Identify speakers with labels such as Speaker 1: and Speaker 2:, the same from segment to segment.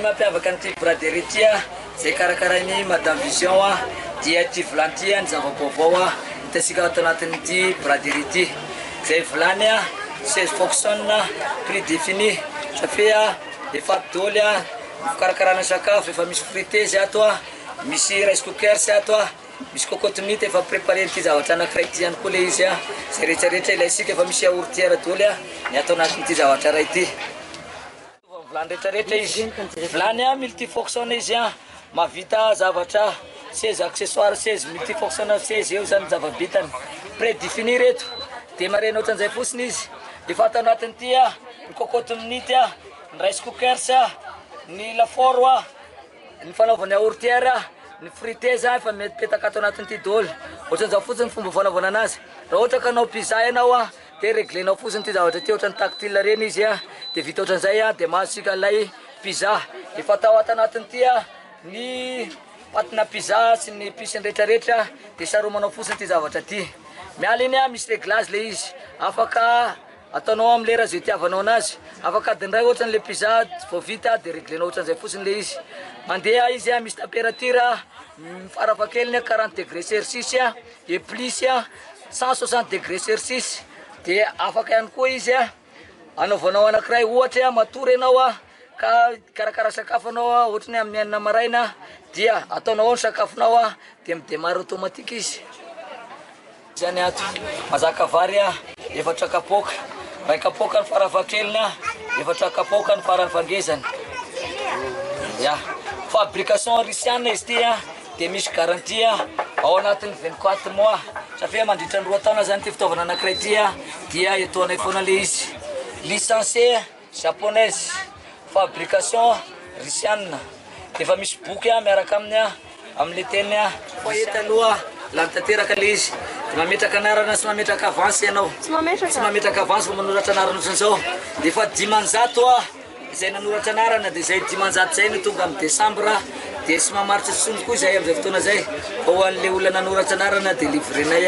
Speaker 1: mampiavaka an'ity braderie ity izay karakarain'i Madame Vision dia ity vilany ity ny zava-baovao hitantsika ato anatin'ity braderie ity. Izay vilany 16 fonctionne prix défini satria efa ato daholo ny fikarakarana sakafo, efa misy friteuse ato, misy rice cookers ato. Misy cocotte minute efa préparé ity zavatra anakiray ity ihany koa le izy a, zay rehetra rehetra ilaintsika efa misy yaourtière daholo a ny ato anatin'ity zavatra iray ity. Mitovy amin'ny vilany rehetra rehetra izy, vilany a multifonction izy a, mahavita zavatra seza accessoire seza multifonction seza eo zany zava-bitany, prédéfini reto, demarrer-na ohatran'izay fotsiny izy, efa ato anatin'ity a ny cocotte minute a, ny rice cookers a, ny lafaoro a. Ny fanaovana yaourtière, ny friteuse efa mipetaka ato anatin'ity daholo. Ohatran'izao fotsiny ny fomba fanaovana anazy. Raha ohatra ka hanao pizza ianao a, dia reglenao fotsiny ity zavatra ity ohatran'ny tactile ireny izy a, dia vita ohatran'izay a, dia mahazo tsika ilay pizza. Efa atao ato anatin'ity a ny patina pizza sy ny épices rehetrarehetra, dia saromanao fotsiny ity zavatra ity. Miala iny a, misy reglage ilay izy, afaka. Ataonao amin'ny lera izay itiavanao anazy. Afaka adiny iray ohatra le pizza vao vita dia reglenao ohatran'izay fotsiny le izy. Mandeha izy misy température farafahakeliny 40 degré celsius et plus 160 degré celsius. Dia afaka ihany koa izy anaovanao anankiray ohatra matory ianao ka hikarakara sakafo anao ohatra ny amin'ny enina maraina dia ataonao ao ny sakafonao dia mi-demarre automatique izy. Izany ato, mazaka vary a, efatra kapoaka, iray kapoaka ny farafahakeliny a, efatra kapoaka ny farany fangezany. Ya, fabrication russiana izy ity a, dia misy garantie a, ao anatin'ny 24 mois, satria mandritra ny roa taona zany ity fitaovana anankiray ity a, dia etoanay foana le izy. Licencié Japonaise, fabrication Russiana. Efa misy boky miaraka aminy amin'ilay teny foyer taloha lany tanteraka ilay izy. Dia mametraka anarana sy mametraka avance ianao.
Speaker 2: Tsy mametraka.
Speaker 1: Tsy mametraka avance fa manoratra anarana ohatran'izao. Dia efa 500 izay nanoratra anarana dia izay 500 izay no tonga amin'ny décembre dia tsy mamaritra intsony koa izahay amin'izay fotoana izay fa ho an'ilay olona nanoratra anarana dia livrenay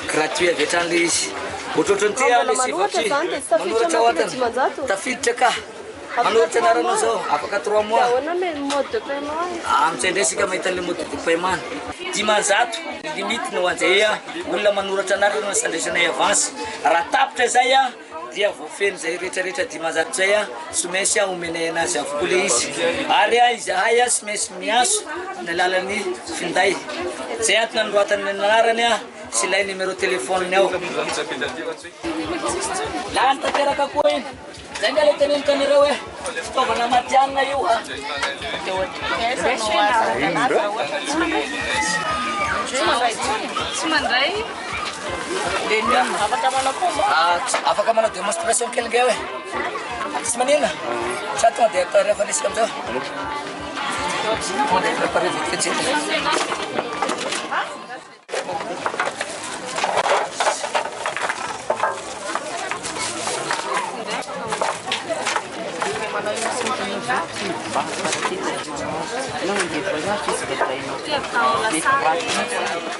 Speaker 1: gratuit avy hatrany ilay izy. Ohatrohatran'ity
Speaker 2: Raha
Speaker 1: ilay
Speaker 2: mbola manoratra
Speaker 1: sivak'i
Speaker 2: izany dia tsy tafiditra
Speaker 1: manoratra ao
Speaker 2: anatin'ilay
Speaker 1: atany.
Speaker 2: 500?
Speaker 1: Tafiditra ka.
Speaker 2: Afaka
Speaker 1: Manoratra
Speaker 2: trois
Speaker 1: anarana
Speaker 2: mois.
Speaker 1: zao, afaka trois
Speaker 2: Dia
Speaker 1: mois.
Speaker 2: ahoana le mode de paiement?
Speaker 1: Amin'izay indray isika mahita an'ilay mode de paiement. 500 ny limite no an'izay olona manoratra anarana sy andraisanay avance. Raha tapitra izay dia voafeno izay rehetra rehetra 500 izay tsy maintsy omenay anazy avokoa ilay izy. Ary izahay tsy maintsy miantso amin'ny alalan'ny finday. Izay antony anoratany ny anarany sy ilay numéro téléphone-ny ao. Lany tanteraka koa iny. Zay nga le teneniko anareo hoe fitaovana matihanina io a.
Speaker 3: Tsy mandray.
Speaker 1: Afaka manao démonstration kely nge hoe. Tsy manina. Sa tonga dia atao rehefa resaka amizao. Tonga dia préparer vite fait tsika.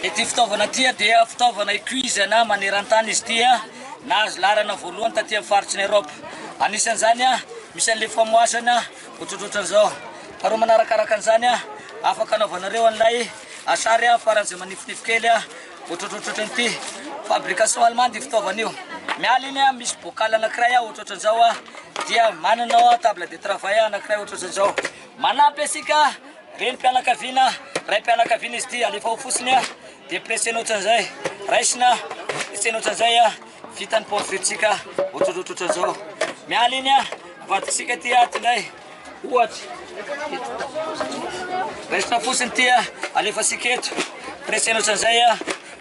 Speaker 1: Ity fitaovana ity dia fitaovana ikoizana maneran-tany izy ity, nahazo laharana voalohany taty amin'ny faritry ny Europe. Anisan'izany misy an'ilay famoasana ohatrohatran'izao. Faharoa manarakaraka an'izany, afaka anaovanareo an'ilay Asary a, faran'izay manifinify kely a, ohatrohatrohatran'ity. Fabrication allemande io fitaovana io. Miala iny a, misy bocal anankiray a, ohatrohatran'izao a, dia manana table de travail anankiray ohatrohatran'izao. Manampy antsika renim-pianakaviana, raim-pianakaviana izy ity, alefa ao fotsiny a, dia pressena ohatran'izay, raisina, pressena ohatran'izay a, vita ny pomme frite-tsika ohatrohatrohatran'izao. Miala iny a, avadikitsika aty ato indray. Ohatra, raisina fotsiny ity a, alefantsika eto, pressena ohatran'izay a,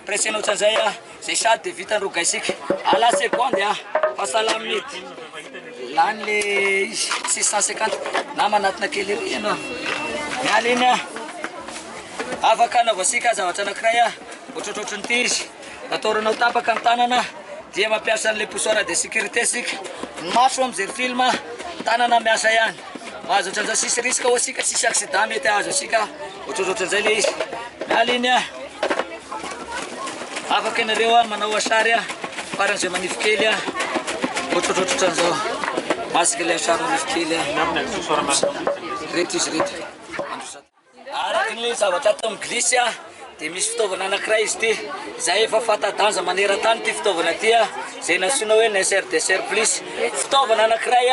Speaker 1: pressena ohatran'izay a, zay sady dia vita ny rogaisika. À la seconde a, fa sahala mety lany le izy, 650 na manatona kely ery ianao. Miala iny a, afaka anaovantsika zavatra anankiray a, ohatrohatrohatran'ity izy, atao tapaka ny tanana. Dia mampiasa an'ilay poussoir de sécurité isika. Ny maso mijery film, tanana miasa ihany. Mahazo ohatran'izao tsisy risque ho'a isika, tsisy accident mety hahazo antsika. Ohatrohatran'izay ilay izy. Miala iny a. Afaka ianareo a manao asary a, faran'izay manify kely a. Ohatrohatran'izao. Masaka ilay asary manify kely a. Ireto izy ireto. Araka ny zavatra atao amin'ny glisse dia misy fitaovana anankiray izy ity izay efa fanta-danja maneran-tany ity fitaovana ity izay nantsoina hoe Nesser Dessert Plus. Fitaovana anankiray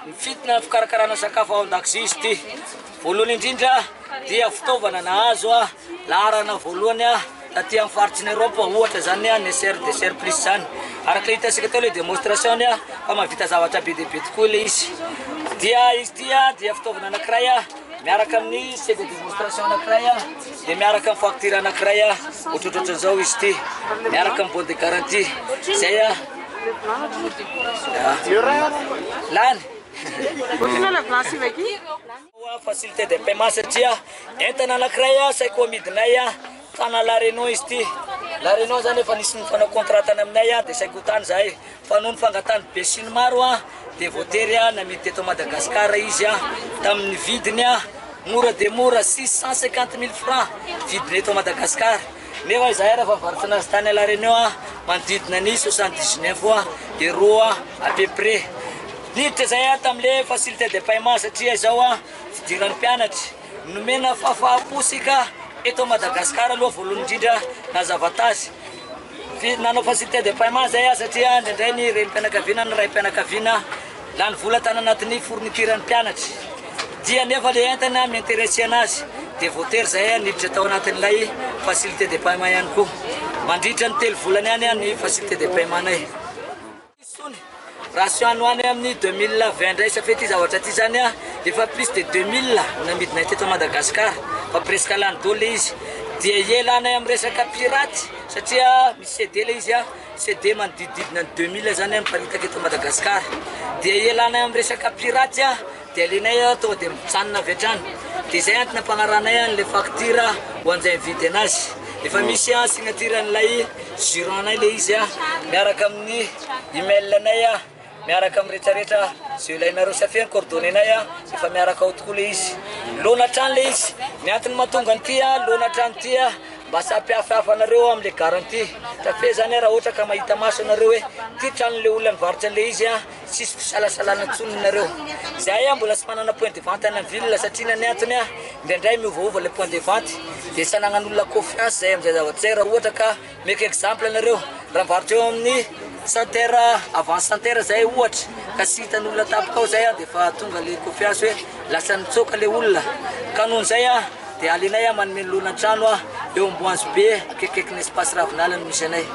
Speaker 1: mifintina ny fikarakarana sakafo ao an-dakozia izy ity. Voalohany indrindra dia fitaovana nahazo laharana voalohany taty amin'ny faritry ny Europe ohatra izany Nesser Dessert Plus izany. Araka ilay hitantsika teo ilay démonstration fa mahavita zavatra be dia be tokoa ilay izy. Dia izy ity dia fitaovana anankiray miaraka amin'ny CD démonstration anankiray dia miaraka amin'ny facture anankiray ohatrohatran'izao izy ity miaraka amin'ny bon de garantie izay lany. Facilité de paiement satria entana anankiray saika ho amidinay tana La Réunion izy ity. La Réunion zany efa nisy nifanao contrat tany aminay dia saika ho tany zahay fa noho ny fangatahany be sy ny maro dia voatery namidy teto Madagascar izy tamin'ny vidiny mora dia mora 650 000 francs vidiny eto Madagascar. Nefa izahay raha mivarotra anazy tany La Réunion manodidina ny 79 euros à peu près. Niditra zay tamin'le facilité de paiement satria izao fidiran'ny mpianatra nomena fahafahampo sika eto Madagascar aloha voalohany indrindra nazava tazy. Nanao facilité de paiement zay satria indraindray ny renim-pianakaviana ny ray-pianakaviana lany vola tany anatin'ny fourniture ny mpianatra dia nefa le entana mi-intéressé anazy dia voatery zay niditra tao anatin'ilay facilité de paiement ihany koa. Mandritra ny 3 volana ihany ny facilité de paiement nay. Raha any ho any amin'ny 2020 indray satria ity zavatra ity zany efa plus de 2000 namidinay teto Madagascar fa presque lany daholo le izy. Dia ielanay amin'ny resaka pirate satria misy CD le izy CD manodidididina ny 2000 zany miparitaka eto Madagascar. Dia ielanay amin'ny resaka pirate dia alenay tonga dia mijanona avy hatrany. Dia izay antony ampagnaranay an'ilay facture ho an'izay mividy anazy. Efa misy signature an'ilay gérant anay le izy miaraka amin'ny email anay miaraka amin'ny rehetrarehetra izay ilainareo safia ny coordonnées anay efa miaraka ao tokoa le izy. Lona hatrany le izy. Ny antony mahatonga an'ity lona hatrany ity mba tsy hampihafihafa anareo amin'ilay garantie. Safia zany raha ohatra ka mahita maso anareo hoe ty tranon'ilay olona nivarotra an'ilay izy tsisy fisalasalana intsony nareo. Zahay mbola tsy manana point de vente any amin'ny ville satria ny antony indraindray miovaova le point de vente dia tsy anagnan'olona confiance zay amin'izay zavatra zay. Raha ohatra ka meko exemple anareo raha mivarotra eo amin'ny center avance center zay ohatra ka tsy hitan'olona tampoka ao zay dia efa tonga le confiance hoe lasa nitsoaka le olona ka noho izay dia alenay manome lona trano eo Amboanjobe akaikikaikin'ny espace Ravinala no misy anay.